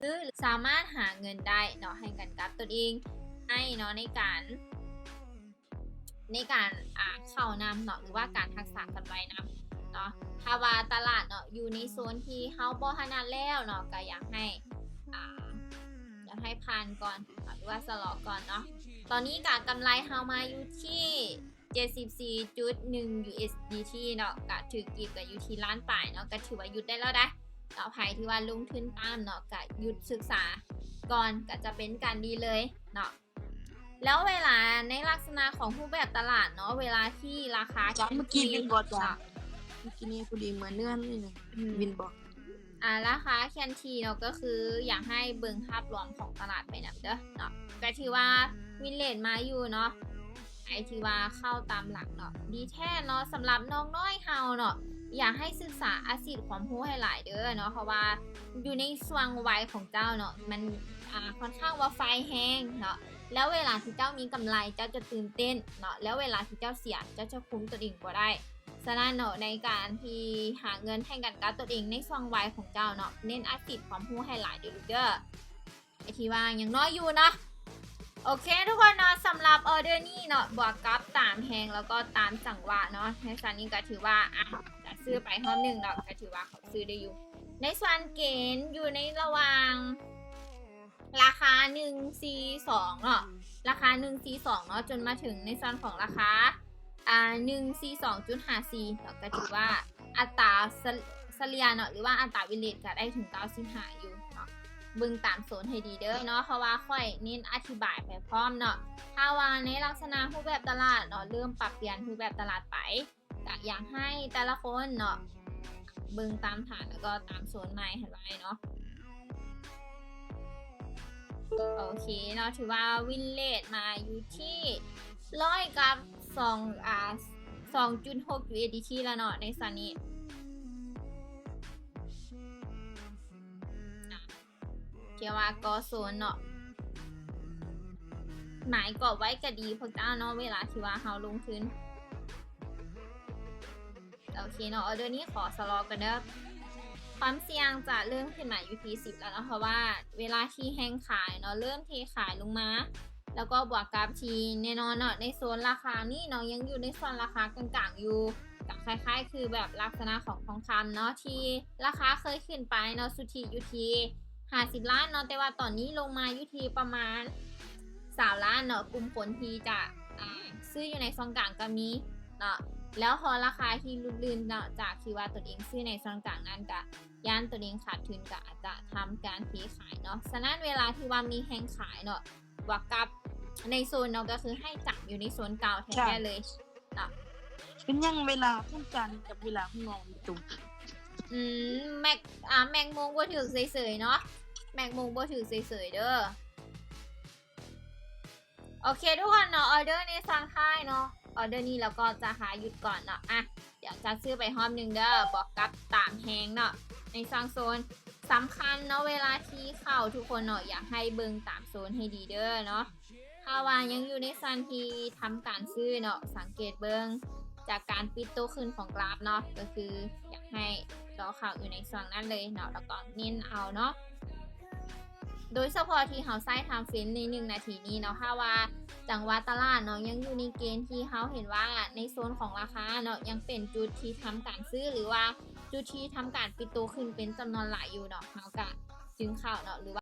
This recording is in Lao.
ຄືສາມາດຫາເງິນໄດ້ເນາະ ໃຫ້ກັນກັບຕົນເອງ ໃຫ້ເນາະ ໃນການ ໃນການ ອ່າ ເຂົ້ານຳເນາະ ຫຼືວ່າການຮັກສາກຳໄລນຳເນາະ. ຖ້າວ່າຕະຫຼາດເນາະ ຢູ່ໃນໂຊນທີ່ເຮົາບໍ່ຖະໜັດແລ້ວເນາະ ກໍຢາກໃຫ້ ອ່າ ຢາກໃຫ້ຜ່ານກ່ອນເນາະ ຫຼືວ່າຊະລໍກ່ອນເນາະ. ຕອນນີ້ກໍກຳໄລເຮົາມາຢູ່ທີ່ ເຈັດສິບສີ່ຈຸດໜຶ່ງ USDT ເນາະ ກະຖືກກີບກະຢູ່ທີ່ລ້ານປາຍເນາະ ກະຖືວ່າຢຸດໄດ້ແລ້ວໄດ໋ເນາະ. ໃຜທີ່ວ່າລົງທຶນຕາມເນາະ ກະຢຸດສຶກສາກ່ອນ ກະຈະເປັນການດີເລີຍເນາະ. ແລ້ວເວລາໃນລັກສະນະຂອງຮູບແບບຕະຫຼາດເນາະ ເວລາທີ່ລາຄາ ຈານ ເມື່ອກີ້ວິນບໍ່ຈານ? ເນາະ ເມື່ອກີ້ນີ້ພໍດີເມືອເໜືອນນີ້ ອືມ ວິນບໍ່? ອ່າ ລາຄາແຄນທີເນາະ ກໍຄືຢາກໃຫ້ເບິ່ງພາບລວມຂອງຕະຫຼາດໄປນຳເດີເນາະ. ກໍຖືວ່າວິນເລດມາຢູ່ເນາະ ໃຜທີ່ວ່າເຂົ້າຕາມຫຼັກເນາະ ດີແທ້ເນາະ. ສຳລັບນ້ອງນ້ອຍເຮົາເນາະ ຢາກໃຫ້ສຶກສາອາຊີບຄວາມຮູ້ໃຫ້ຫຼາຍເດີເນາະ ເພາະວ່າຢູ່ໃນຊ່ວງໄວຂອງເຈົ້າເນາະ ມັນ ອ່າ ຄ່ອນຂ້າງວ່າໄຟແຮງເນາະ. ແລ້ວເວລາທີ່ເຈົ້າມີກຳໄລ ເຈົ້າຈະຕື່ນເຕັ້ນເນາະ ແລ້ວເວລາທີ່ເຈົ້າເສຍ ເຈົ້າຈະຄຸມຕົວເອງບໍ່ໄດ້. ສະນັ້ນເນາະ ໃນການທີ່ຫາເງິນແຂ່ງກັນກັບຕົວເອງໃນຊ່ວງໄວຂອງເຈົ້າເນາະ ເນັ້ນອາຊີບຄວາມຮູ້ໃຫ້ຫຼາຍເດີລູກເດີ ທີ່ວ່າຍັງນ້ອຍຢູ່ເນາະ. ໂອເຄທຸກຄົນເນາະ ສຳລັບອອເດີນີ້ເນາະ ບວກກັບຕາມແຮງ ແລ້ວກໍຕາມຈັງຫວະເນາະ ໃນສ່ວນນີ້ກໍຖືວ່າ ອ່ະ ຈະຊື້ໄປຮອບໜຶ່ງເນາະ ກໍຖືວ່າເຂົາຊື້ໄດ້ຢູ່. ໃນສ່ວນເກນຢູ່ໃນລະຫວ່າງ ລາຄາໜຶ່ງສີ່ສອງເນາະ ລາຄາໜຶ່ງສີ່ສອງເນາະ ຈົນມາເຖິງໃນສ່ວນຂອງລາຄາ ອ່າ ໜຶ່ງສີ່ສອງຈຸດຫ້າສີ່ເນາະ ກໍຖືວ່າອັດຕາສະ ສະເລ່ຍເນາະ ຫຼືວ່າອັດຕາວິນເລດກໍໄດ້ເຖິງເກົ້າສິບຫ້າຢູ່ເນາະ. ເບິ່ງຕາມໂຊນໃຫ້ດີເດີເນາະ ເພາະວ່າຂ້ອຍເນັ້ນອະທິບາຍໄປພ້ອມເນາະ. ຖ້າວ່າໃນລັກສະນະຮູບແບບຕະຫຼາດເນາະ ເລີ່ມປັບປ່ຽນຮູບແບບຕະຫຼາດໄປ ກະຢາກໃຫ້ແຕ່ລະຄົນເນາະ ເບິ່ງຕາມຖານ ແລ້ວກໍຕາມໂຊນໃໝ່ຫັ້ນໄວ້ເນາະ. ໂອເຄເນາະ ຖືວ່າວິນເລດມາຢູ່ທີ່ຮ້ອຍກັບສອງ ອ່າ ສອງຈຸດຫົກ USDT ແລ້ວເນາະ ໃນສ່ວນນີ້ ອ່າ ເຂດວ່າກໍໂຊນເນາະ ໝາຍກອບໄວ້ກະດີພວກເຈົ້າເນາະ ເວລາທີ່ວ່າເຮົາລົງທຶນ. ໂອເຄເນາະ ອອເດີນີ້ຂໍຊະລໍກ່ອນເດີ. ຄວາມສ່ຽງຈະເລີ່ມຂຶ້ນມາຢູ່ທີ່ສິບແລ້ວເນາະ ເພາະວ່າເວລາທີ່ແຮງຂາຍເນາະ ເລີ່ມເທຂາຍລົງມາ ແລ້ວກໍບວກກັບທີ່ແນ່ນອນເນາະ ໃນໂຊນລາຄານີ້ເນາະ ຍັງຢູ່ໃນສ່ວນລາຄາກາງໆຢູ່ ກໍຄ້າຍໆຄືແບບລັກສະນະຂອງທອງຄຳເນາະ ທີ່ລາຄາເຄີຍຂຶ້ນໄປເນາະ ສຸດທິຢູ່ທີ່ຫ້າສິບລ້ານເນາະ ແຕ່ວ່າຕອນນີ້ລົງມາຢູ່ທີ່ປະມານຊາວລ້ານເນາະ. ກຸ່ມຄົນທີ່ຈະ ອ່າ ຊື້ຢູ່ໃນຊ່ອງກາງກໍມີເນາະ ແລ້ວພໍລາຄາທີ່ຫຼຸດລື່ນເນາະ ຈາກທີ່ວ່າຕົນເອງຊື້ໃນຊ່ອງກາງນັ້ນ ກໍຢ້ານຕົນເອງຂາດທຶນ ກໍອາດຈະທຳການເທຂາຍເນາະ. ສະນັ້ນເວລາທີ່ວ່າມີແຮງຂາຍເນາະ ບວກກັບໃນໂຊນເນາະ ກໍຄືໃຫ້ຈຳຢູ່ໃນໂຊນເກົ່າແທ້ໆເລີຍເນາະ. ເປັນຫຍັງເວລາຂອງຈັນກັບເວລາຂອງນ້ອງບໍ່ຕົງກັນ? ອືມ ແມັກ ອ່າ ແມັກໂມງບໍ່ຖືກເສີຍໆເນາະ ແມັກໂມງບໍ່ຖືກເສີຍໆເດີ. ໂອເຄທຸກຄົນເນາະ ອອເດີໃນຊ່ວງທ້າຍເນາະ ອອເດີນີ້ແລ້ວກໍຈະຫາຢຸດກ່ອນເນາະ. ອ່ະ ດຽວຈັດຊື້ໄປຮອບໜຶ່ງເດີ ບວກກັບຕາມແຮງເນາະ ໃນຊ່ວງໂຊນສຳຄັນເນາະ. ເວລາທີ່ເຂົ້າທຸກຄົນເນາະ ຢາກໃຫ້ເບິ່ງຕາມໂຊນໃຫ້ດີເດີເນາະ. ຖ້າວ່າຍັງຢູ່ໃນຊັ້ນທີ່ທຳການຊື້ເນາະ ສັງເກດເບິ່ງຈາກການປິດໂຕຂຶ້ນຂອງກຣາຟເນາະ ກໍຄືຢາກໃຫ້ລໍເຂົ້າຢູ່ໃນຊ່ວງນັ້ນເລີຍເນາະ ແລ້ວກໍເນັ້ນເອົາເນາະ. ໂດຍສະເພາະທີ່ເຮົາໃຊ້ທາມເຟຣມໃນໜຶ່ງນາທີນີ້ເນາະ ຖ້າວ່າຈັງຫວະຕະຫຼາດເນາະ ຍັງຢູ່ໃນເກນທີ່ເຮົາເຫັນວ່າໃນໂຊນຂອງລາຄາເນາະ ຍັງເປັນຈຸດທີ່ທຳການຊື້ ຫຼືວ່າຈຸດທີ່ທຳການປິດໂຕຂຶ້ນເປັນຈຳນວນຫຼາຍຢູ່ເນາະ ເຮົາກະຈຶ່ງເຂົ້າເນາະ ຫຼືວ່າ